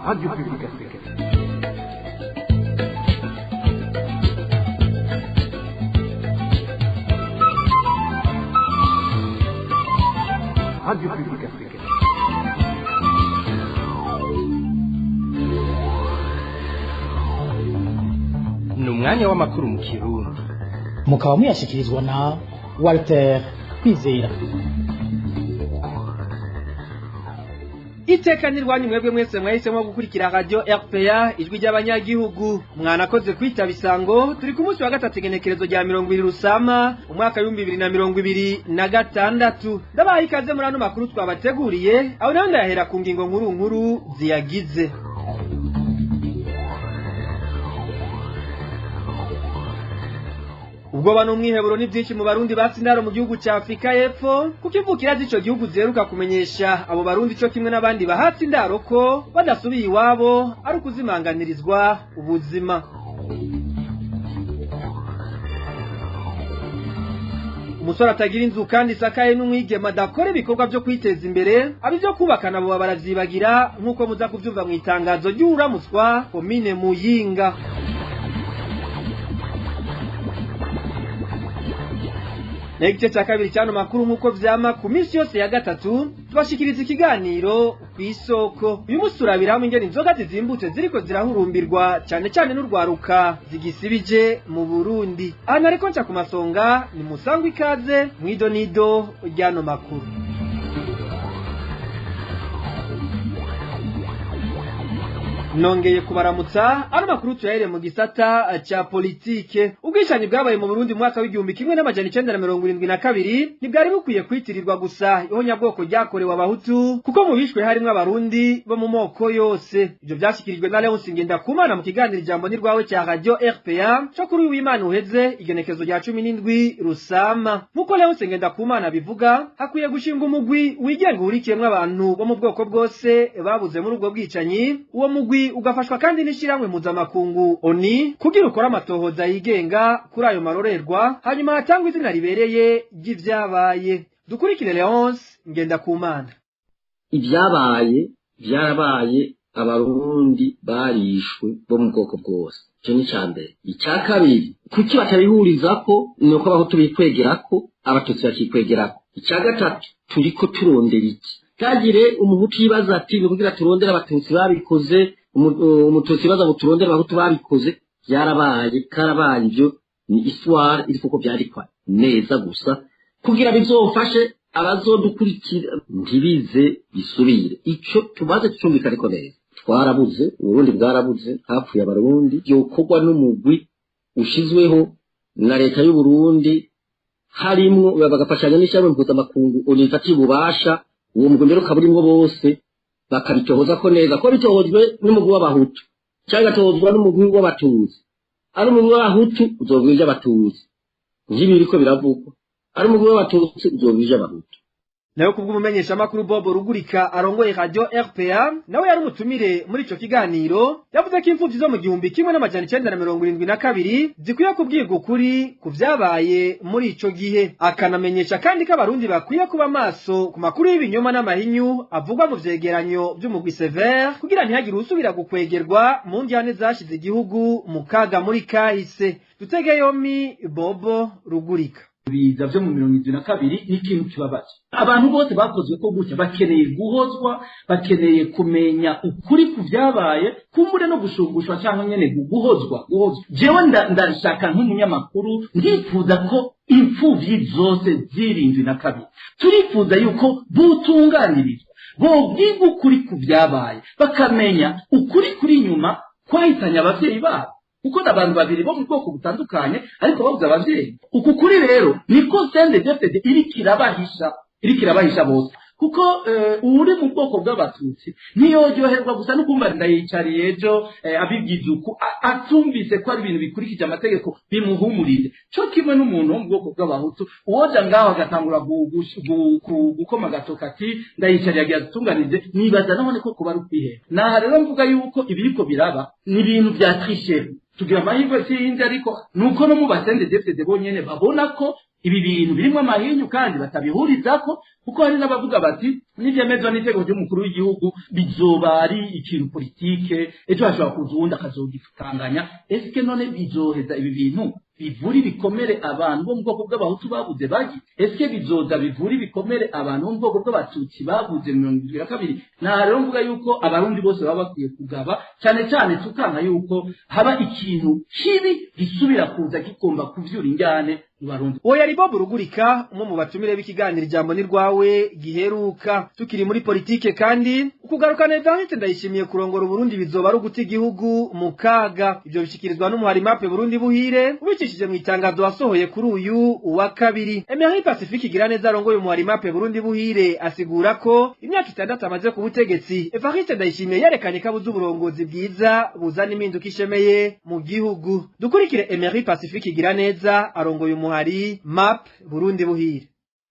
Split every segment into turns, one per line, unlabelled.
Radio Publique Africaine. Radio Publique Africaine.
Ni umwanya w'amakuru mu Kirundi.
Mukaba muyashyikirizwa na Walter Kwizera.
Iteka nirwanyu mwebwe mwese mwahisemo gukurikira Radio RPA, Ijwi ry'Abanyagihugu. Mwanakoze kwitaba isango. Turi ku munsi wa gatatu, igenekerezo rya 20 Rusama umwaka w'2026. Ndabaha ikaze muri ano makuru twabateguriye, aho naho ndayahera ku ngingo nkuru nkuru ziyagize. Ubwoba n'umwiheburo ni byinshi mu Barundi batsinda mu gihugu ca Afrika y'Epfo, kuko imvukira z'ico gihugu ziheruka kumenyesha abo Barundi co kimwe n'abandi bahatse indaro ko badasubiye iwabo ari ukuzimanganirizwa ubuzima. Umusore atagira inzu kandi isakaye n'umwigema adakora ibikorwa vyo kwiteza imbere, abo kubakana bo baravyibagira, nk'uko muza kuvyumva mu itangazo ry'uwuramutswa komine Muyinga. N'igice cya kabiri cyano makuru, nk'uko vyama ku minsi yose ya gatatu, tubashikiriza ikiganiro ku isoko. Uyu munsi turabira hamwe ingene inzoga zizimbutse ziriko zirahurumbirwa cyane cyane n'urwaruka zigisibije mu Burundi. Ahantu ariko nca ku masonga ni musangwa ikaze mw'idonido ry'ano makuru. Nongeye kubaramutsa. Ano makuru tuyahere mu gisata ca politike. Ubwicanyi bwabaye mu Burundi mu mwaka w'1972 ntibwari bukwiye kwitirirwa gusa ihonyabwoko ryakorewe Abahutu, kuko mu bishwe harimwo Abarundi bo mu moko yose. Ivyo vyashikirijwe na Leonce Ngendakumana mu kiganiro Ijambo ni Rwawe ca Radio RPA co kuri uyu w'Imana uheze, igenekezo rya 17 Rusama. Nk'uko Leonce Ngendakumana bivuga, hakwiye gushinga umugwi wigenga uhurikiyemwo abantu bo mu bwoko bwose babuze muri ubwo bwicanyi. Uwo mugwi ugafashwa kandi n'ishirahamwe mpuzamakungu ONU kugira ukore amatohoza yigenga kuri ayo marorerwa, hanyuma hatangwe izina ribereye ry'ivyabaye. Dukurikire Leonce Ngendakumana.
Ibyabaye byarabaye, Abarundi barishwe bo mu bwoko bwose, icyo ni icya mbere. Icya kabiri, kuki batabihurizako? Ni uko Abahutu bikwegerako, Abatutsi bakikwegerako. Icya gatatu, turiko turondera iki? Kagire Umuhutu yibaza ati ni kugira turondere Abatutsi babikoze, Umututsi yibaza ngo turondere Abahutu babikoze. Byarabaye, karabaye, ibyo ni histoire, iri kuko byandikwa neza gusa kugira bizofashe abazodukurikira ntibize bisubire. Ico tumaze tucumvikane ko neza, twarabuze, Uburundi bwarabuze, hapfuye Abarundi. Yokorwa n'umugwi ushizweho na leta y'u Burundi, harimwo bagafashanya n'ishirahamwe mpuzamakungu ONU rifatiye ububasha. Uwo mugwi mbere ukaba urimwo bose, bakabitohoza ko neza, ko bitohojwe n'umugwi w'Abahutu cyangwa gatohozwa n'umugwi w'Abatutsi. Ari umugwi w'Abahutu, uzobwira ivy'Abatutsi nk'ibi biriko biravugwa, ari umugwi w'Abatutsi, uzobwira ivy'Abahutu.
Nayo kubw'umumenyeshamakuru Bobo Rugurika arongoye Radio RPA, nawe yari umutumire muri ico kiganiro, yavuze ko imfuvyi zo mu 1972 zikwiye kubwirwa ukuri ku vyabaye muri ico gihe. Akanamenyesha kandi ko Abarundi bakwiye kuba maso ku makuru y'ibinyoma n'amahinyu avugwa mu vyegeranyo vy'umugwi Sévère, kugira ntihagire usubira gukwegerwa mu ndyane zashize igihugu mu kaga muri kahise. Dutege yomi Bobo Rugurika.
Ibiza vyo mu 72 ni ikintu kibabaje. Abantu bose bakozwe ko gutya bakeneye guhozwa, bakeneye kumenya ukuri ku vyabaye, kumbure no gushungushwa cyangwa nyene guhozwa. Jewe ndashaka nk'umunyamakuru, ndifuza ko imfuvyi zose z'irindwi na kabiri, turifuza yuko butunganirizwa, bobwiga ukuri ku vyabaye, bakamenya ukuri kuri inyuma kwahitanye abavyeyi babo, kuko n'abantu babiri bo mu bwoko butandukanye ariko babuze abavyeyi. Uku kuri rero niko CNDD-FDD iriko irabahisha, iriko irabahisha bose, kuko uri mu bwoko bw'Abatutsi ntiyoryoherwa gusa no kumva ndayicariye ejo abibwiza uku, atumvise ko ari ibintu bikurikije amategeko bimuhumurize, co kimwe n'umuntu wo mu bwoko bw'Abahutu uwoja ngaho agatangura gukoma agatoka ati ndayicariye agira adutunganirize. Nibaza none ko kuba ari ukwihera. Naha rero mvuga yuko ibiriko biraba ni ibintu vya tricherie. Tugira amahirwe sinzi, ariko nuko no mu ba CNDD-FDD bonyene babona ko Ibi bintu birimo amahinyu kandi batabihurizako, kuko hari n'abavuga bati nivyemezwa n'itegeko ry'umukuru w'igihugu bizoba ari ikintu politike, ejo hashobora kuza uwundi akazogitanganya. Eske none bizoheza ibi bintu bivura ibikomere abantu bo mu bwoko bw'abahutu babuze bagi? Eske bizoza bivura ibikomere abantu bo mu bwoko bw'abatutsi babuze 72? Nta rero mvuga yuko abarundi bose baba bakwiye kugaba, cyane cyane tukanka yuko haba ikintu kibi gisubira kuza kigomba kuvyura injyane mu barundi.
Uwo yari Bob Rugurika, umwe mu batumire b'ikiganiro Ijambo ni rwawe giheruka. Tukiri muri politike kandi, ukugarukana Evariste Ndayishimiye kurongora Uburundi bizoba ari uguta igihugu mu kaga. Ivyo bishikirizwa n'umuhari MAP Burundi Buhire ubicishije mu itangazo wasohoye kuri uyu wa kabiri. Emery Pacifique Igiraneza arongoye umuhari MAP Burundi Buhire asigura ko imyaka 6 amaze ku butegetsi, Evariste Ndayishimiye yerekanye ko abuze uburongozi bwiza buzana impinduka ishemeye mu gihugu. Dukurikire Emery Pacifique Igiraneza arongoye umuhari MAP Burundi Buhire.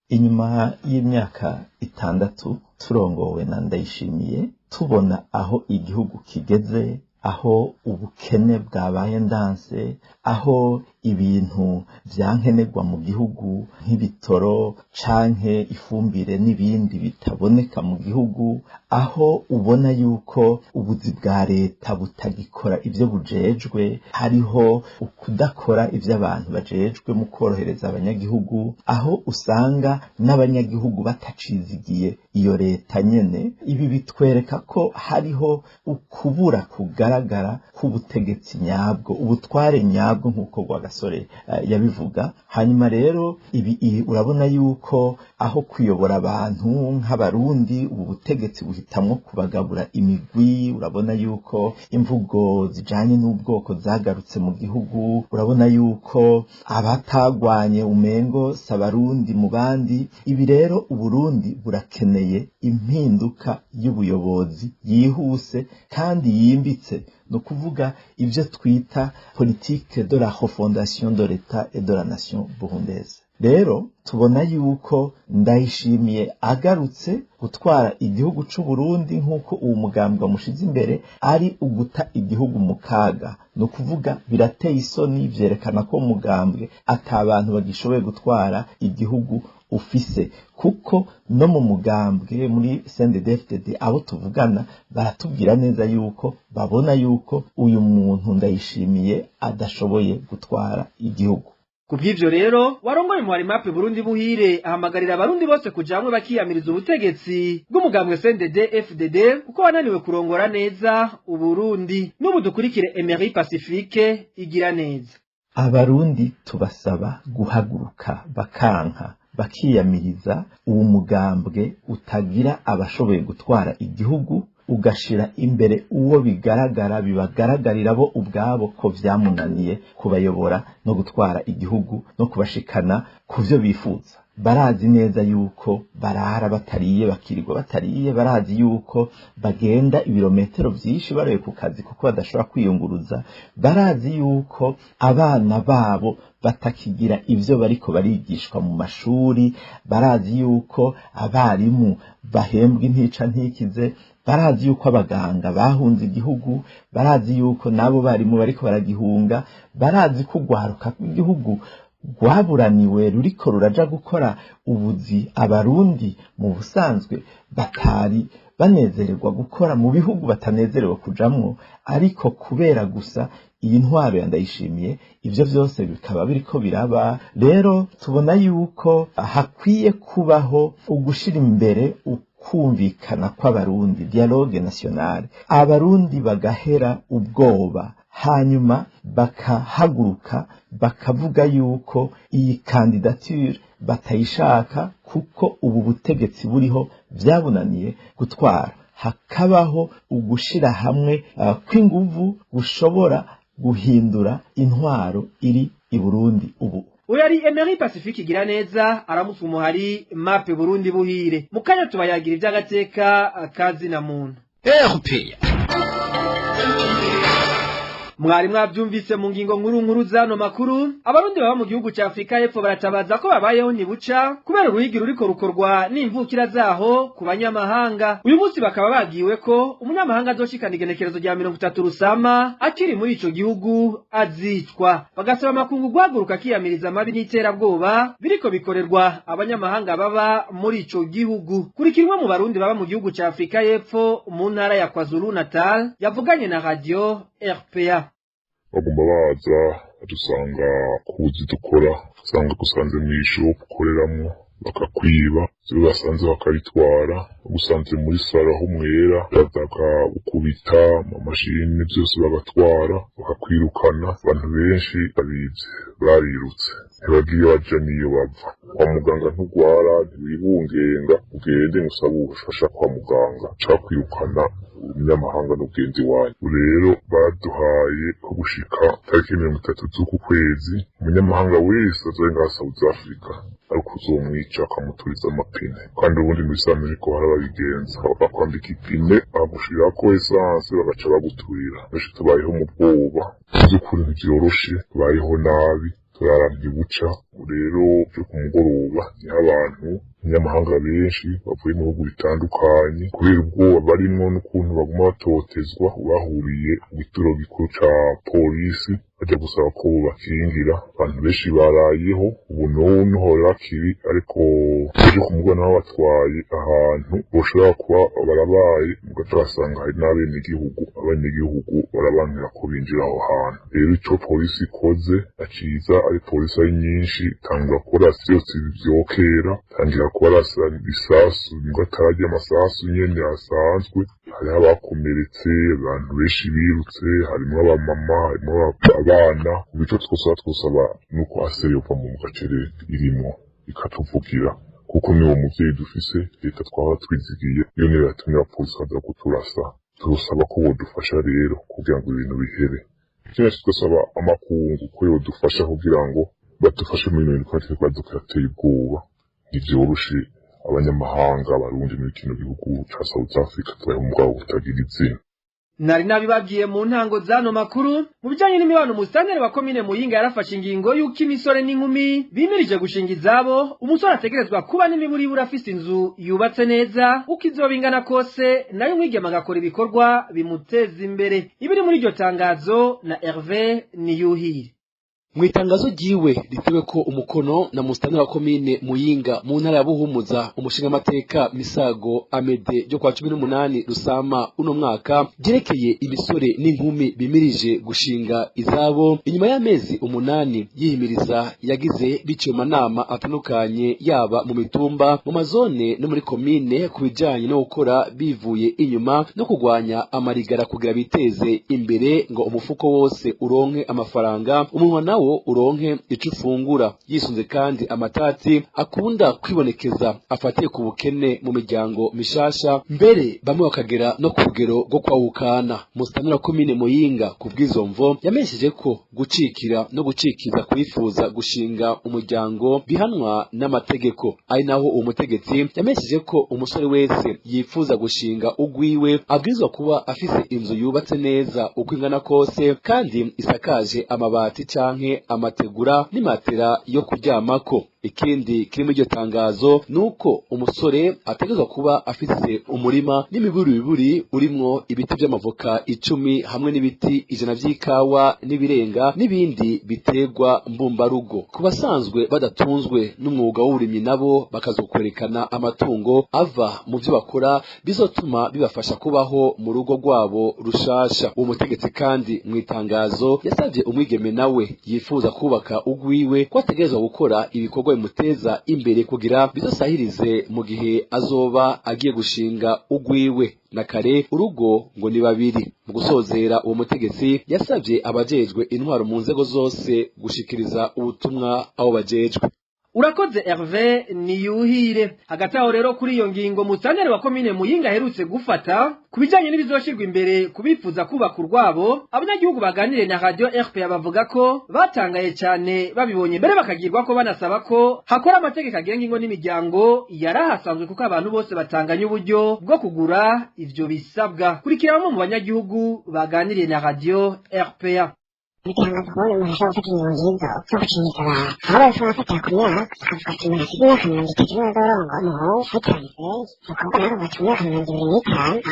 Inyuma y'imyaka 6 turongowe na Ndayishimiye, tubona aho igihugu kigeze, aho ubukene bwabaye ndanse, aho ibintu vyankenerwa mu gihugu nk'ibitoro canke ifumbire n'ibindi bitaboneka mu gihugu, aho ubona yuko ubuzi bwa leta butagikora ivyo bujejwe, hariho ukudakora ivyo abantu bajejwe mu korohereza abanyagihugu, aho usanga n'abanyagihugu batacizigiye iyo leta nyene. Ibi bitwereka ko hariho ukubura kugaragara k'ubutegetsi nyabwo, ubutware nyabwo nk'uko Rwagasore yabivuga. Hanyuma rero ibi urabona yuko aho kuyobora abantu nk'abarundi, ubu butegetsi buhitamwo kubagabura imigwi. Urabona yuko imvugo zijanye n'ubwoko zagarutse mu gihugu, urabona yuko abatagwanye umengo s'abarundi mu bandi. Ibi rero Uburundi burakeneye impinduka y'ubuyobozi yihuse kandi yimbitse, no kuvuga ivyo twita politique de la refondation de l'État et de la nation burundaise. Rero tubona yuko Ndayishimiye agarutse gutwara igihugu c'u Burundi nk'uko uwo mugambwe wamushize imbere ari uguta igihugu mu kaga. No kuvuga birateye isoni, vyerekana ko umugambwe ata bantu bagishoboye gutwara igihugu ufise, kuko no mu mugambwe muri CNDD-FDD abo tuvugana baratubwira neza yuko babona yuko uyu muntu Ndayishimiye adashoboye gutwara igihugu.
Kubw'ivyo rero warongoye umuhari MAP Burundi Buhire ahamagarira abarundi bose kuja hamwe bakiyamiriza ubutegetsi bw'umugambwe CNDD FDD kuko wananiwe kurongora neza Uburundi. N'ubu dukurikire Emery Pacifique Igiraneza.
Abarundi tubasaba guhaguruka bakanka bakiyamiriza uwo mugambwe utagira abashoboye gutwara igihugu, ugashira imbere uwo bigaragara bibagaragarira bo ubwabo ko vyamunaniye kubayobora no gutwara igihugu no kubashikana ku vyo bifuza. Barazi neza yuko barara batariye, bakirirwa batariye, barazi yuko bagenda ibirometero vyinshi baroye ku kazi kuko badashobora kwiyunguruza, barazi yuko abana babo batakigira ivyo bariko barigishwa mu mashuri, barazi yuko abarimu bahembwa intica ntikize, barazi yuko abaganga bahunze igihugu, barazi yuko nabo barimu bariko baragihunga, barazi ko urwaruka rw'igihugu rwaburaniwe ruriko ruraja gukora ubuzi abarundi mu busanzwe batari banezererwa gukora mu bihugu batanezerewe kujamwo, ariko kubera gusa iyi ntwaro ya Ndayishimiye ivyo vyose bikaba biriko biraba. Rero tubona yuko hakwiye kubaho ugushira imbere ukumvikana kw'abarundi, dialogue nationale, abarundi bagahera ubwoba, hanyuma bakahaguruka bakavuga yuko iyi candidature batayishaka kuko ubu butegetsi buriho vyabunaniye gutwara. Hakabaho ugushira hamwe kw'inguvu gushobora guhindura intwaro iri i Burundi ubu.
Uyari Emery Pacifique Igiraneza aramutse umuhari MAP Burundi Buhire. Mukanya tubayagira ivy'agateka kazi na muntu.
RPA.
Mwari mwavyumvise mu ngingo nkuru nkuru zano makuru, abarundi baba mu gihugu ca Afrika y'Epfo baratabaza ko babayeho ntibuca kubera uruhigi ruriko rukorwa n'imvukira zaho ku banyamahanga. Uyu munsi bakaba bagiwe ko umunyamahanga azoshikana igenekerezo rya 30 Rusama akiri muri ico gihugu azicwa. Bagasaba amakungu guhaguruka akiyamiriza amabi n'iterabwoba biriko bikorerwa abanyamahanga baba muri ico gihugu. Kurikirwa mu barundi baba mu gihugu ca Afrika y'Epfo mu ntara ya KwaZulu Natal yavuganye na Radio RPA.
Bagomba baza badusanga kuzi dukora, usanga gusanze mw'ishopu ukoreramwo bakakwiba, ivyo basanze bakabitwara, ugusanze muri saro aho umwera bakagukubita amamashini vyose bagatwara bakakwirukana. Abantu benshi babivye barirutse ntibagiye baja niyo bava. Kwa muganga ntugwara, ntiwibungenga ugende ngo usabe ubufasha kwa muganga, cakwirukana umunyamahanga n'ugende iwanyu. Rero baduhaye ko gushika tariki 30 z'uku kwezi umunyamahanga wese azoba ngaha South Africa ariko uzomwica akamuturiza amapine. Kandi ubundi mu bisanzwe niko bahora babigenza, bakwambika ipine bakagushirako esanse bagaca baguturira. Benshi tubayeho mu bwoba, vy'ukuri ntivyoroshe, tubayeho nabi, turara ntibuca. Rero vyo ku mugoroba niho abantu abanyamahanga benshi bavuye mu bihugu bitandukanye kubera ubwoba barimwo n'ukuntu baguma batotezwa bahuriye ku gituro gikuru ca polisi baja gusaba ko bobakingira. Abantu benshi barayeho ubu n'ubu niho bakiri, ariko ejo ku mugoroba naho batwaye ahantu boshobora kuba barabaye mugaca basanga hari n'abenegihugu, abenegihugu barabankira ko binjira aho hantu. Rero ico polisi ikoze aciza ari polisi ari nyinshi, itangura kurasa vyose vyokera, itangira kubarasa ibisasu ngo atararya amasasu nyene asanzwe. Hariho abakomeretse, abantu benshi birutse, harimwo abamama, harimwo abana. Ubu ico twosaba nuko ASER yova mu gacerere irimwo ikatuvugira, kuko niwo muvyeyi dufise, leta twahora twizigiye iyo niyo yatumye abapolisi baza kuturasa. Turasaba ko bodufasha rero kugira ngo ibintu bihere. Ikindi tugasaba amakungu ko yodufasha kugira ngo badufashe muri bino bintu kuko baduteye ubwoba. Ntivyoroshe abanyamahanga abarundi muri kino gihugu ca South Africa tubayeho mu bwabo butagira izina.
Nari nabibabwiye mu ntango zano makuru mu bijanye n'imibano, musitanteri wa komine Muyinga yarafashe ingingo y'uko imisore n'inkumi bimirije gushinga izabo, umusore ategerezwa kuba n'imiburiburi afise inzu yubatse neza uko izoba ingana kose, nayo umwigeme agakora ibikorwa bimuteza imbere. Ibiri muri iryo tangazo na Hervé Niyuhire.
Mw'itangazo ryiwe ritewe ko umukono na musitanteri wa komine Muyinga mu ntara ya Buhumuza, umushingamateka Misago Amede, ryo kwa 18 Rusama uno mwaka, ryerekeye imisore n'inkumi bimirije gushinga izabo, inyuma y'amezi 8 yihimiriza yagize biciye mu manama atandukanye yaba mu mitumba, mu mazone no muri komine ku bijanye no gukora bivuye inyuma no kurwanya amarigara kugira biteze imbere, ngo umufuko wose uronke amafaranga, umunwa nawo uronke ico ufungura. Yisunze kandi amatati akunda kwibonekeza afatiye ku bukene mu miryango mishasha, mbere bamwe bakagera no ku rugero rwo kwahukana. Musitanteri wa komine Muyinga ku bw'izo mvo yamenyesheje ko gucikira no gucikiza kwifuza gushinga umuryango bihanwa n'amategeko. Ari naho uwo mutegetsi yamenyesheje ko umusore wese yifuza gushinga ugwiwe abwirizwa kuba afise inzu yubatse neza uko ingana kose, kandi isakaje amabati canke amategura n'imatera yo kuryamako. Ikindi kiri muri iryo tangazo nuko umusore ategerezwa kuba afise umurima n'imiburiburi urimwo ibiti vy'amavoka 10 hamwe n'ibiti 100 vy'ikawa n'ibirenga n'ibindi biterwa mbumbarugo. Ku basanzwe badatunzwe n'umwuga w'uburimyi nabo bakazokwerekana amatungo ava mu vyo bakora bizotuma bibafasha kubaho mu rugo rwabo rushasha. Uwo mutegetsi kandi mw'itangazo yasavye umwigeme nawe yifuza kubaka ugwiwe ko ategerezwa gukora ibikorwa bimuteza imbere kugira bizosahirize mu gihe azoba agiye gushinga ugwiwe. Na kare urugo ngo ni babiri. Mu gusozera uwo mutegetsi yasavye abajejwe intwaro mu nzego zose gushikiriza ubutumwa abo bajejwe.
Urakoze Hervé Niyuhire. Hagati aho rero kuri iyo ngingo musitanteri wa komine Muyinga aherutse gufata ku bijanye n'ibizoshirwa imbere kubifuza kubaka urwabo, abanyagihugu baganiriye na Radio RPA bavuga ko batangaye cyane babibonye, mbere bakagirwa ko banasaba ko hakora amategeko agenga ingo n'imiryango yarahasanzwe, kuko abantu bose batanganya uburyo bwo kugura ivyo bisabwa. Kurikira bamwe mu banyagihugu baganiriye na Radio RPA.
Bitangaza kubona umuntu ashobora gufata ingingo nziza zo gucinyiza abantu, aho bashobora gufatira ku myaka, bakavuga ati umuntu afite imyaka 30 niwe azorongo umuhungu ufite umukobwa nawe akavuga ati imyaka 25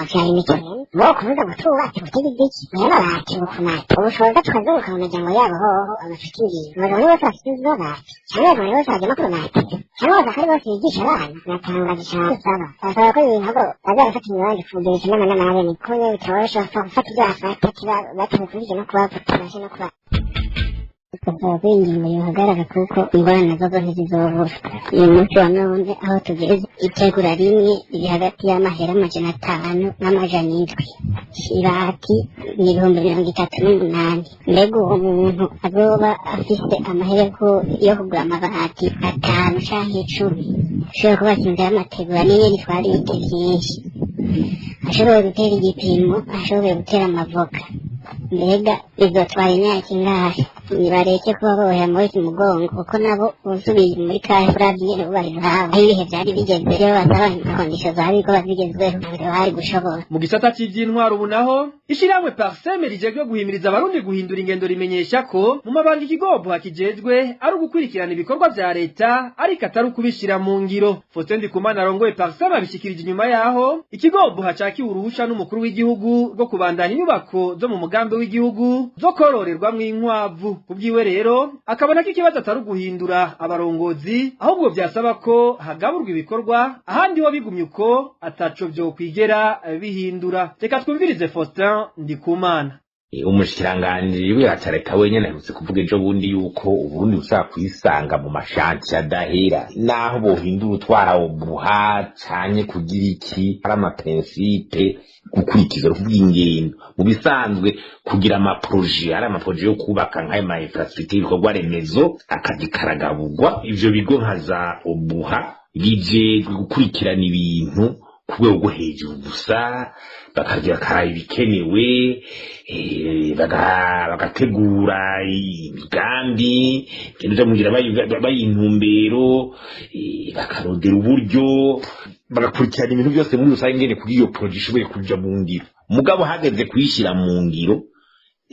avyara imikene bo kuvuga ngo tubatse gutega igiki nyamabati ngo kumata ubushobozi tukazunguka mu miryango yabo hoho abafite ingingo abagabo ni bose bafite inzu z'amabati cyangwa abagabo ni bose bagema ku mabati cyangwa baza ari bose bigisha abana. Biratangaje cyane. Usaba basaba ko ibintu ahubwo bazabafata imibanze kugurisha inama n'amabene kuko nyine bitoroshe, bapfa gufata ibyo bafata kiba batabikubije no kubavuta no kuba tukaba ko ingingo yohagarara kuko ingorane nazo zo ntizizobura. Uyu munsi wa none aho tugeze, itegura rimwe riri hagati y'amahera 500 n'700, ibati ni 38,000. Mbega uwo muntu azoba afise amahera yo kugura amabati 5 canke 10, ashobora kubaka inzu y'amategura nini itwara ibiti vyinshi, ashoboye gutera igipimo, ashoboye gutera amavoka, mbega bizotwara imyaka ingahe? Nibareke kuba bohera muri iki mugongo, kuko nabo usubiye muri kahe uravye ingene bubaha iwabo aho ibihe vyari bigeze, iyo basaba conditions zari ko zigezweho ntabwo bari gushobora.
Mu gisata cy'iby'intwaro ubu naho, ishyirahamwe Parseme rijejwe guhimiriza abarundi guhindura ingendo rimenyesha ko mu mabanga ikigobo hakijejwe ari ugukurikirana ibikorwa vya leta, ariko atari ukubishira mu ngiro. Faustin Ndikumana arongoye Parseme abishikirije inyuma yaho ikigobo hacakiwe uruhusha n'umukuru w'igihugu rwo kubandanya inyubako zo mu mugambi w'igihugu zo kororerwamwo inkwavu. Kubwiwe rero akabona ko ikibazo atari uguhindura abarongozi, ahubwo vyasaba ko hagaburwa ibikorwa, ahandi ho bigumye uko ataco vyokwigera bihindura. Reka twumvirize Faustin Ndikumana.
Umushikiranganji w'iracareka wenyene aherutse kuvuga ejo bundi yuko Uburundi bushobora kwisanga mu mashanti adahera naho bohindura utwara ubuha canke kugira iki. Ari ama principes gukurikiza, kuvuga ingendo mu bisanzwe, kugira ama projets, ari ama projets yo kubaka nk'ayo ma infrastructure, ibikorwa remezo, akazi karagaburwa. Ivyo bigo nka za OBUHA bijejwe gukurikirana ibintu ku rwego rwo hejuru gusa, bakagira bakaraba ibikenewe, bagategura imigambi igenda mugira bayintumbero, bakarondera uburyo, bagakurikirana ibintu byose muri rusange ngene kuri iyo projet ishoboye kuja mu ngiro. Mugabo hageze kuyishyira mu ngiro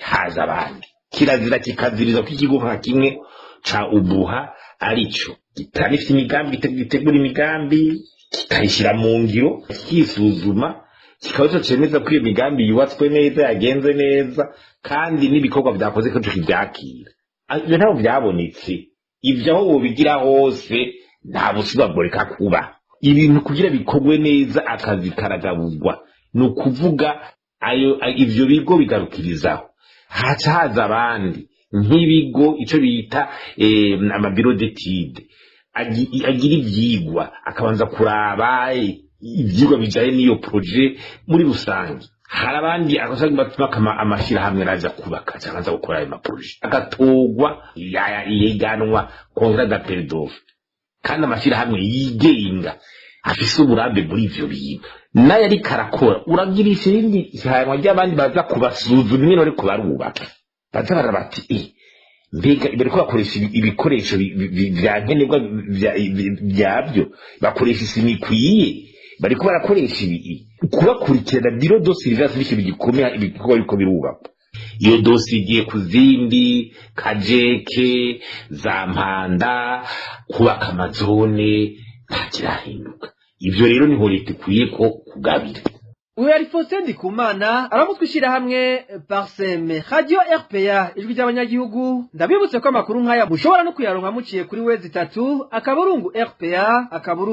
haza abandi. Kirazira kikaziriza ko ikigo nka kimwe ca OBUHA arico gitanifite imigambi, gitegura imigambi, kikayishyira mu ngiro, kikisuzuma, kikaba cyo cemeza ko iyo migambi yubatswe neza, yagenze neza, kandi n'ibikorwa byakoze ko kibyakira. Ibyo ntabwo byabonetse. Ibyo aho wobigira hose nta busuma bworeka kuba. Ibintu kugira bikorwe neza akazi karagaburwa, ni ukuvuga ayo ivyo bigo bigarukirizaho, haca haza abandi nk'ibigo ico bita ama bureaux d'études agira ivyigwa, akabanza kuraba ivyigwa bijanye n'iyo projet muri rusange. Hari abandi batuma amashirahamwe araza kubaka cyangwa gukora ayo ma projets, agatorwa, yeganwa, contrat d'appel d'offre, kandi amashirahamwe yigenga afise uburambe muri ivyo bintu nayo ariko arakora. Uragirisha irindi higanwa ry'abandi baza kubasuzuma ingene bariko barubaka, baza baraba bati mbega bariko bakoresha ibikoresho vya nkenerwa vyavyo, bakoresha isima ikwiye, bariko barakoresha ibi. Kubakurikirana, bureau de surveillance, n'ikintu gikomeye ibikorwa biriko birubakwa. Iyo dosiye igiye ku zindi kajeke za Mpanda kubaka amazone, nta kirahinduka. Ivyo rero niho leta ikwiye ko kugabira.
Uyu yari Faustin Ndikumana aramutwe ishyirahamwe Parseme. Radio RPA, ijwi ry'abanyagihugu. Ndabibutse ko amakuru nk'aya mushobora no kuyaronka muciye kuri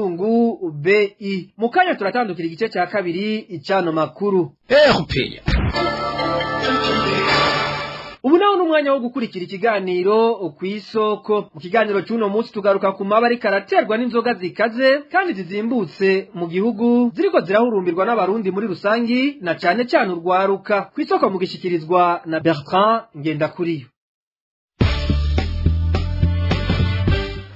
w3.rpa.bi. Mu kanya turatandukira igice cya kabiri icano makuru
RPA.
Ubu naho n'umwanya wo gukurikira ikiganiro ku isoko. Mu kiganiro cy'uno munsi tugaruka ku maba ariko araterwa n'inzoga zikaze kandi zizimbutse mu gihugu, ziriko zirahurumbirwa n'abarundi muri rusangi na cane cane urwaruka. Ku isoko mugishikirizwa na Bertrand Ngendakuriyo.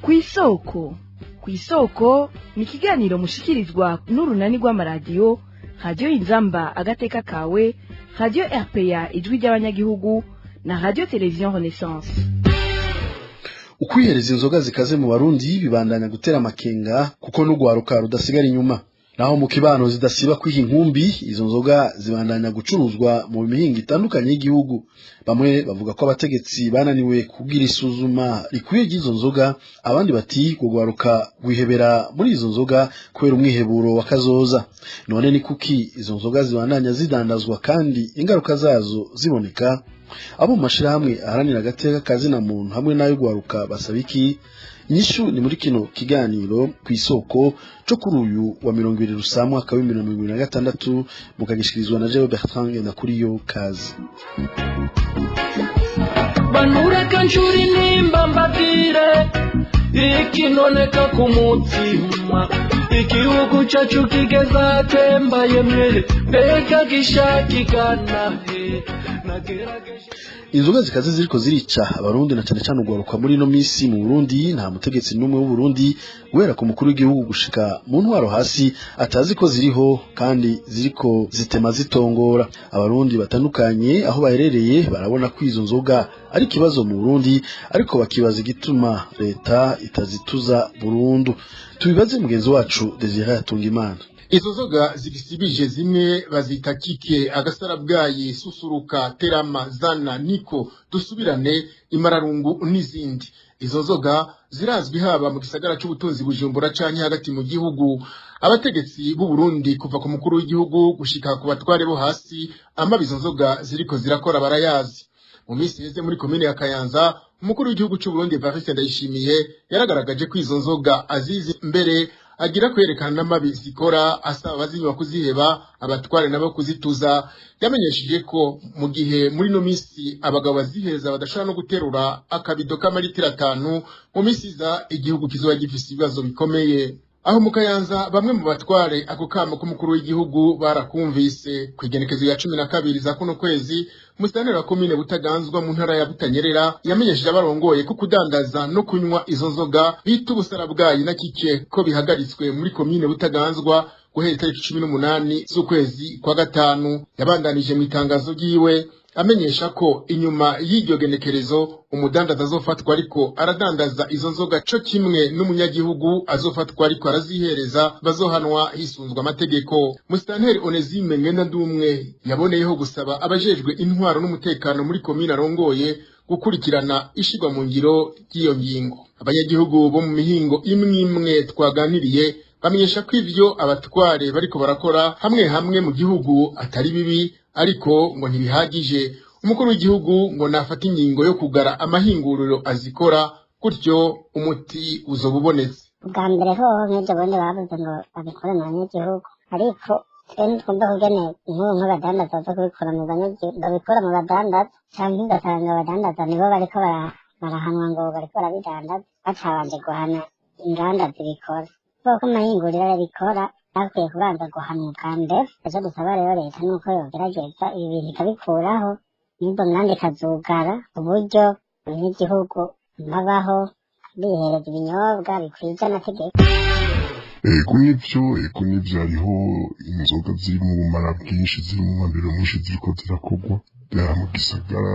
Kw'isoko. Kw'isoko ni ikiganiro mushikirizwa n'urunani rw'amaradiyo Radio Inzamba Agateka Kawe, Radio RPA Ijwi ry'Abanyagihugu na Radio Television Renaissance.
Ukwihereza inzoga zikaze mu Barundi bibandanya gutera amakenga, kuko n'ugwaruka rudasigara inyuma. Naho mu kibano zidasiba kwiha inkumbi, izo nzoga zibandanya gucuruzwa mu mihingo itandukanye y'igihugu. Bamwe bavuga ko abategetsi bananiwe kugira isuzuma rikwiye ry'izo nzoga, abandi bati kugwaruka guhebera muri izo nzoga kubera umwiheburo wa kazoza. None ni kuki izo nzoga zibandanya zidandazwa kandi ingaruka zazo ziboneka? Abo mu mashirahamwe aharanira agateka kazina muntu hamwe n'ayo gwaruka basaba iki? Inyishu ni muri kino kiganiro Kw'isoko co kuri uyu wa 20 Rusama mwaka wa 2026, mukagishikirizwa na Jewe Bertrand Ngendakuriyo. Kazi.
Banureka nshuri nimba mbabwire ikinoneka ku mutima. Igihugu cyacu kigeze atembaye mwe, mbega gishakigana he? Nagerageje.
Inzoga zikaze ziriko zirica Abarundi na cane cane ugwaruka muri ino misi mu Burundi, nta mutegetsi n'umwe w'u Burundi, guhera ku mukuru w'igihugu gushika mu ntwaro hasi, atazi ko ziriho kandi ziriko zitema zitongora. Abarundi batandukanye aho baherereye barabona ko izo nzoga ari ikibazo mu Burundi, ariko bakibaza igituma leta itazituza burundu. Tubibaze mugenzi wacu Desire Hatungimana.
Izo nzoga zigisibije zimwe bazita kike, agasarabwayi, susuruka, terama, zana, niko, dusubirane, imararungu n'izindi. Izo nzoga zirazwi haba mu gisagara c'ubutunzi Bujumbura canke hagati mu gihugu. Abategetsi b'u Burundi, kuva ku mukuru w'igihugu gushika ku batware bo hasi, amabi izo nzoga ziriko zirakora barayazi. Mu minsi iheze, muri komine ya Kayanza, umukuru w'igihugu c'u Burundi Evariste Ndayishimiye yaragaragaje ko izo nzoga azizi, mbere agira kwerekana n'amabi zikora, asaba abazinywa kuziheba, abatware nabo kuzituza. Yamenyesheje ko mu gihe muri ino minsi abagabo baziheza badashobora no guterura akabido k'amaritiro 5, mu minsi iza igihugu kizoba gifise ibibazo bikomeye. Aho mu Kayanza, bamwe mu batware ako kamo k'umukuru w'igihugu barakumvise. Kw'igenekezo ya 12 za kuno kwezi, musitanteri wa komine Butaganzwa mu ntara ya Butanyerera yamenyesheje abarongoye ko kudandaza no kunywa izo nzoga bita ubusarabwayi na kike ko bihagaritswe muri komine Butaganzwa guhera itariki 18 z'ukwezi kwa gatanu. Yabandanije mu itangazo ryiwe amenyesha ko inyuma y'iryo genekerezo umudandaza azofatwa ariko aradandaza izo nzoga co kimwe n'umunyagihugu azofatwa ariko arazihereza bazohanwa hisunzwe amategeko. Musitanteri Onesime Ngendandumwe yaboneyeho gusaba abajejwe intwaro n'umutekano muri komine arongoye gukurikirana ishirwa mu ngiro ry'iyo ngingo. Abanyagihugu bo mu mihingo imwe imwe twaganiriye bamenyesha ko ivyo abatware bariko barakora hamwe hamwe mu gihugu atari bibi, ariko ngo ntibihagije. Umukuru w'igihugu ngo nafata ingingo yo kugara amahinguriro azikora, gutyo umuti uzoba ubonetse.
Ubwa mbere hoho, nk'ibyo bundi bavuze ngo babikore mu banyagihugu, ariko twe ntitwumva kugene nk'ubu nk'abadandaza baza kubikura mu banyagihugu, babikura mu badandaza, canke ugasanga abadandaza nibo bariko barahanwa ngo bariko barabidandaza, batabanje guhana inganda zibikora. Kuko amahinguriro arabikora bakwiye kubanza guhanwa ubwa mbere. Icyo dusaba rero leta ni uko yogerageza ibi bintu ikabikuraho, n'izo nganda ikazugara, ku buryo abanyagihugu babaho bihereza ibinyobwa bikwije amategeko.
Ego nivyo, ego nivyo, hariho inzoga ziri mu bumara bwinshi, ziri mu mwambiro mwinshi, ziriko zirakorwa mu gisagara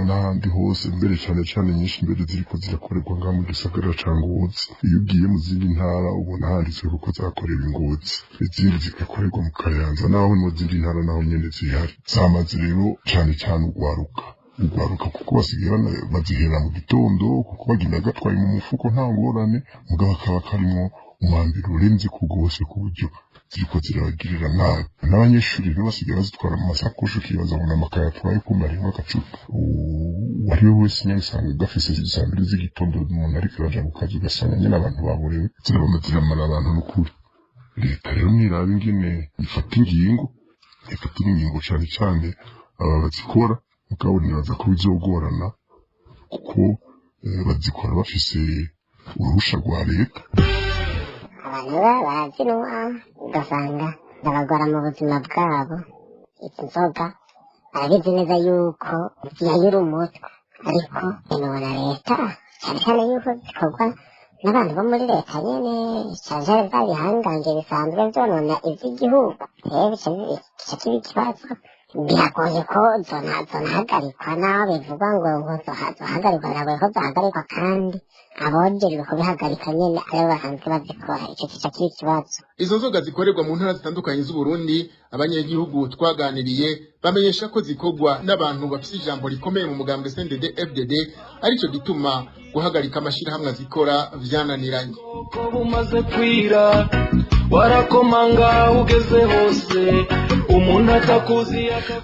n'ahandi hose, mbere cyane cyane nyinshi mbere ziriko zirakorerwa ngaha mu gisagara ca Ngozi. Iyo ugiye mu zindi ntara ubona handitse kuko zakorewe i Ngozi, izindi zigakorerwa mu Kayanza, naho mu zindi ntara naho nyene zihari. Zamaze rero cane cane ugwaruka, kuko basigaye bazihera mu gitondo, kuko bagenda gatwaye mu mufuko nta ngorane, mugabo akaba karimwo umwambiro urenze ku rwose, ku buryo ziriko zirabagirira nabi. N'abanyeshuri rero basigaye bazitwara mu masakoshi, ukibaza ngo n'amakaye atwaye, kumbe harimwo agacupa. Uwo ari we wese nyene usanga gafise saa 2 z'igitondo, umuntu ariko araja ku kazi, ugasanga nyene abantu baborewe, zirabama ziramara abantu n'ukuri. Leta rero niraba ingene ifata ingingo, ifatira ingingo cane cane aba bazikora, mugabo nibaza ko bizogorana kuko bazikora bafise uruhusha rwa leta.
Abantu barazinywa ugasanga ndabagora mu buzima bwabo. Izi nzoga barabizi neza yuko ziyayura umutwe, ariko inubona leta cyane cyane yuko zikorwa N'abantu bo muri leta nyene canke vya bihangange bisanzwe vyonona ivy'igihugu, rero bica kiba ikibazo. Biragoye ko zonahagarikwa, naho bivugwa ngo zohagarikwa, biragoye ko zohagarikwa kandi abojejwe kubihagarika nyene aribo basanzwe bazikora. Ico kica kiba ikibazo.
Izo nzoga zikorerwa mu ntara zitandukanye z'Uburundi, abanyagihugu twaganiriye bamenyesha ko zikorwa n'abantu bafise ijambo rikomeye mu mugambwe CNDD FDD, arico gituma guhagarika amashirahamwe azikora vyananiranye.
Ko bumaze kwira, warakomanga ugeze hose, umuntu atakuzi.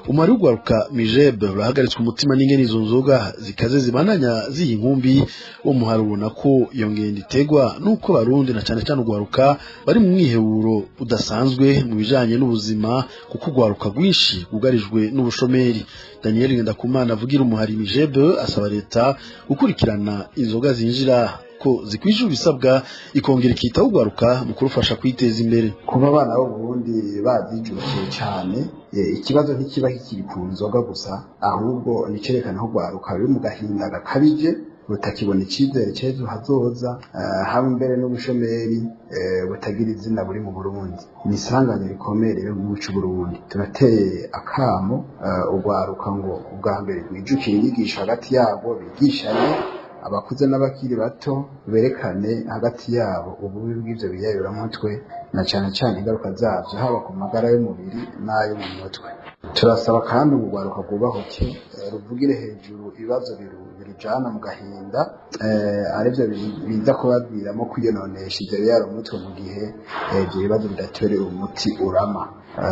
Umwari w'ugwaruka Mijeb urahagaritswe umutima n'ingene izo nzoga zikaze zibandanya ziha inkumbi. Uwo muhari ubona ko iyo ngendo iterwa n'uko Barundi na cane cane ugwaruka bari mu mwiheburo udasanzwe mu bijanye n'ubuzima, kuko ugwaruka rwinshi rwugarijwe n'ubushomeri. Daniel Ngendakumana avugira umuhari Mijeb asaba leta gukurikirana inzoga zinjira ko zikwije ibisabwa, ikongera ikitaho ugwaruka mu kurufasha kwiteza imbere.
Kuba abana b'Uburundi bazijukiye cyane, ikibazo ntikiba kikiri ku nzoga gusa, ahubwo nicerekana ko ugwaruka ruri mu gahinda gakabije, rutakibona icyizere cy'ejo hazoza, haba imbere n'ubushomeri butagira izina buri mu Burundi. Ni isanganya rikomeye rero mu gihugu c'Uburundi. Turateye akamo ugwaruka ngo ubwa mbere rwijukire inyigisho hagati yabo, bigishanye abakuze n'abakiri bato, berekane hagati yabo ububi bw'ivyo biyayuramutwe na cane cane ingaruka zavyo, haba ku magara y'umubiri n'ayo mu mutwe. Turasaba kandi urwaruka rwubahuke, ruvugire hejuru ibibazo birujana mu gahinda, arivyo biza kubaviramo kwiyononesha ivyo biyayuramutwe mu gihe ivyo bibazo bidaterewe umuti urama.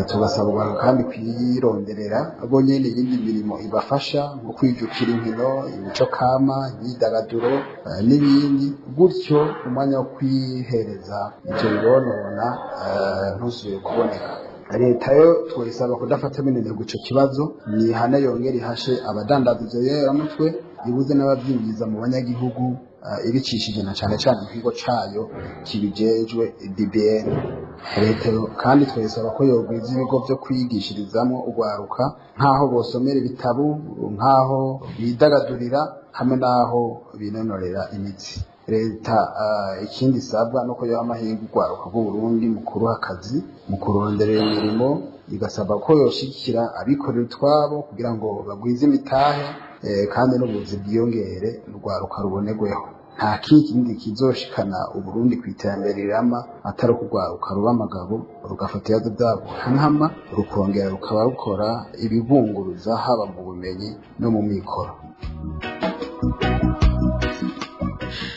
Tugasaba urwaruka kandi kwironderera bo nyene iyindi mirimo ibafasha, nko kwijukira inkino, imico kama, imyidagaduro n'ibindi, gutyo umwanya wo kwihereza ivyo bibonona ntusubire kuboneka. Leta yo tuyisaba kudafata minenegwe ico kibazo, nihane yongere ihashe abadandaza ivyo biyayuramutwe, ibuze n'abavyinjiza mu banyagihugu, ibicishije na cane cane mu kigo cayo kibijejwe, DBN. Leta kandi twayisaba ko yogwiza ibigo vyo kwigishirizamwo urwaruka, nk'aho bosomera ibitabu, nk'aho bidagadurira, hamwe n'aho binonorera imitsi. Leta ikindi isabwa nuko yoha amahirwe urwaruka rw'Uburundi mu kuruha akazi, mu kuronderera imirimo, igasaba ko yoshigikira abikorera utwabo kugira ngo bagwize imitahe, kandi n'ubuzi bwiyongere, urwaruka rubonerweho. Nta kindi kizoshikana Uburundi ku iterambere rirama atari ukugwaruka ruba amagabo, rugafata ibibazo byabo nkama, rukongera rukaba rukora ibibunguruza, haba mu bumenyi no mu mikoro.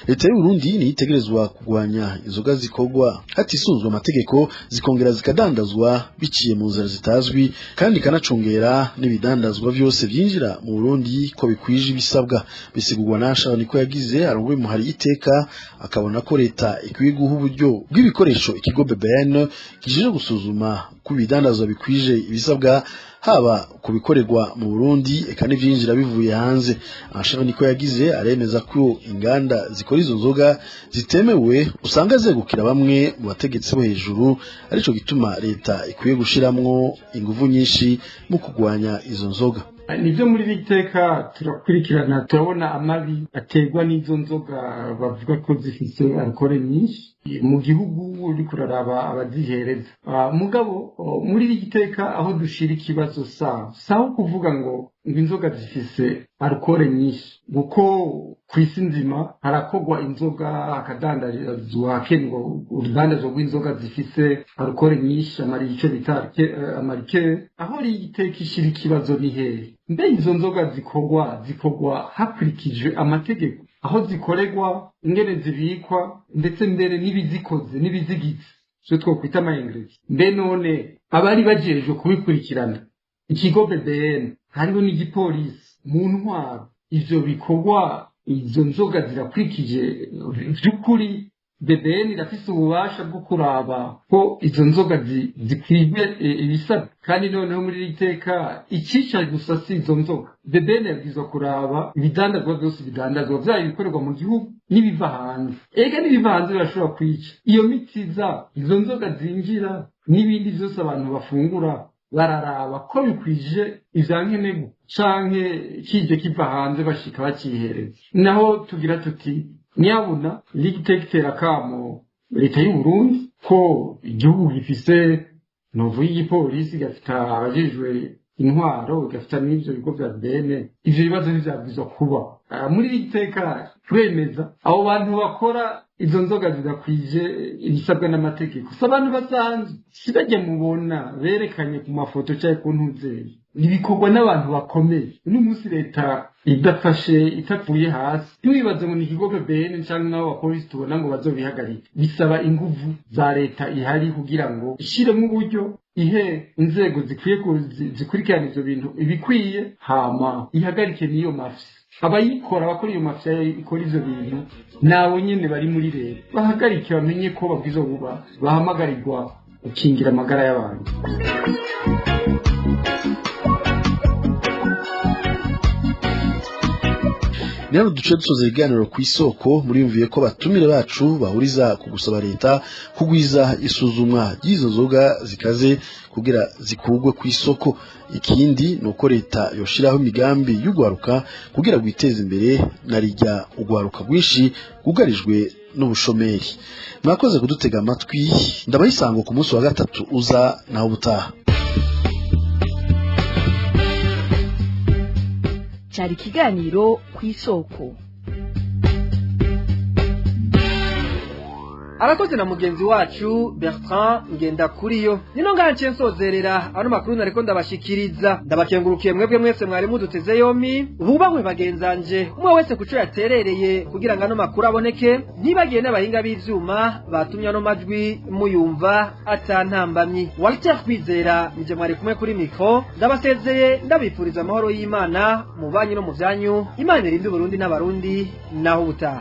Leta y'Uburundi niyitegerezwa kugwanya inzoga zikorwa hatisunzwe amategeko, zikongera zikadandazwa biciye mu nzira zitazwi, kandi ikanacungera n'ibidandazwa vyose vyinjira mu Burundi ko bikwije ibisabwa. Bisigurwa na Charles niko yagize arongoye umuhari Iteka, akabona ko leta ikwiye guha uburyo bw'ibikoresho ikigo BBN kijejwe gusuzuma ko ibidandazwa bikwije ibisabwa, haba kubikorerwa mu Burundi eka n'ivyinjira bivuye hanze. Charles niko yagize aremeza ko inganda zikora izo nzoga zitemewe usanga zegukira bamwe mu bategetsi bo hejuru, arico gituma leta ikwiye gushiramwo inguvu nyinshi mu kugwanya izo nzoga.
Nibyo, muri iri teka turakurikirana, turabona amabi aterwa n'izo nzoga bavuga ko zifite alukore nyinshi mu gihugu, uriko uraraba abazihereza. Mugabo muri iri teka aho dushira ikibazo saho kuvuga ngo inzoga zifise alukore nyinshi, kuko ku isi nzima harakogwa inzoga, hakadandarizwa, hakendwa urudandazwa rw'inzoga zifise alukore nyinshi, icyo bita amarikeri. Aho iri teka ishira ikibazo ni hehe? Mbe izo nzoga zikorwa hakurikijwe amategeko, aho zikoregwa, ingene zibikwa, ndetse mbere n'ibizikoze n'ibizigize, ivyo twokwita ama ingredient? Mbe none abari bajejwe kubikurikirana, ikigo BBN, hariho n'igipolisi mu ntwaro, ivyo bikorwa, izo nzoga zirakurikije vy'ukuri? BBN irafise ububasha bwo kuraba ko izo nzoga zikwiye ibisabwa? Kandi noneho muri iri teka icisha gusa si izo nzoga. BBN yabwirizwa kuraba ibidandazwa byose bidandazwa, vyaba ibikorerwa mu gihugu n'ibiva hanze. Ega n'ibiva hanze birashobora kwica. Iyo miti iza, izo nzoga zinjira n'ibindi vyose abantu bafungura, bararaba ko bikwije ivyankenerwa, canke kije kiva hanze bashika bacihereza? Naho tugira tuti Nyabuna ligiteka kamo leta y'u Burundi ko igihugu gifise novu y'igipolisi gafita abajejwe intwaro gafita n'ivyo bigo vya BN, ivyo bibazo ntivyabwirizwa kuba. Muri iri teka turemeza abo bantu bakora izo nzoga zidakwije ibisabwa n'amategeko, si abantu basanzwe, si bajya mubona berekanye ku mafoto cyangwa ku ntuzeri, ibikorwa n'abantu bakomeye. Uno munsi leta idafashe itavuye hasi, ntiwibaze ngo ni ikigo BN cyangwa n'abo bapolisi tubona ngo bazobihagarike. Bisaba inguvu za leta ihari kugira ngo ishiremo uburyo, ihe inzego zikwiye zikurikirana ivyo bintu ibikwiye, hama ihagarike n'iyo mafya. Abayikora, abakora iyo mafya ikora ivyo bintu, nabo nyene bari muri leta, bahagarike, bamenye ko babwirizwa kuba bahamagarirwa gukingira amagara y'abantu.
Rero duce dusoza ibiganiro ku isoko. Muriyumviye ko batumire bacu bahuriza ku gusaba leta kugwiza isuzumwa ry'izo nzoga zikaze kugira zikurwe ku isoko. Ikindi ni uko leta yoshiraho imigambi y'ugwaruka kugira gwiteze imbere na rijya ugwaruka rwinshi rwugarijwe n'ubushomeri. Mwakoze kudutega amatwi, ndabayisango ku munsi wa gatatu uza naho ubutaha.
Cyari ikiganiro ku isoko.
Arakoze na mugenzi wacu Bertrand Ngendakuriyo. Nino nganje nsozerera ano makuru nariko ndabashikiriza. Ndabakengurukiye mwebwe mwese mwari muduteze yomi. Bubahwe bagenzanje, umwe wese kuco yaterereye kugira ngo ano makuru aboneke. Ntibagiye n'abahinga b'ivyuma batumye ano majwi muyumva atantambamyi. Walter Kwizera nije mwari kumwe kuri mikro. Ndabasezeye ndabifuriza amahoro y'Imana mu banyu no mu vyanyu. Imana irinde Burundi n'abarundi naho ubutaha.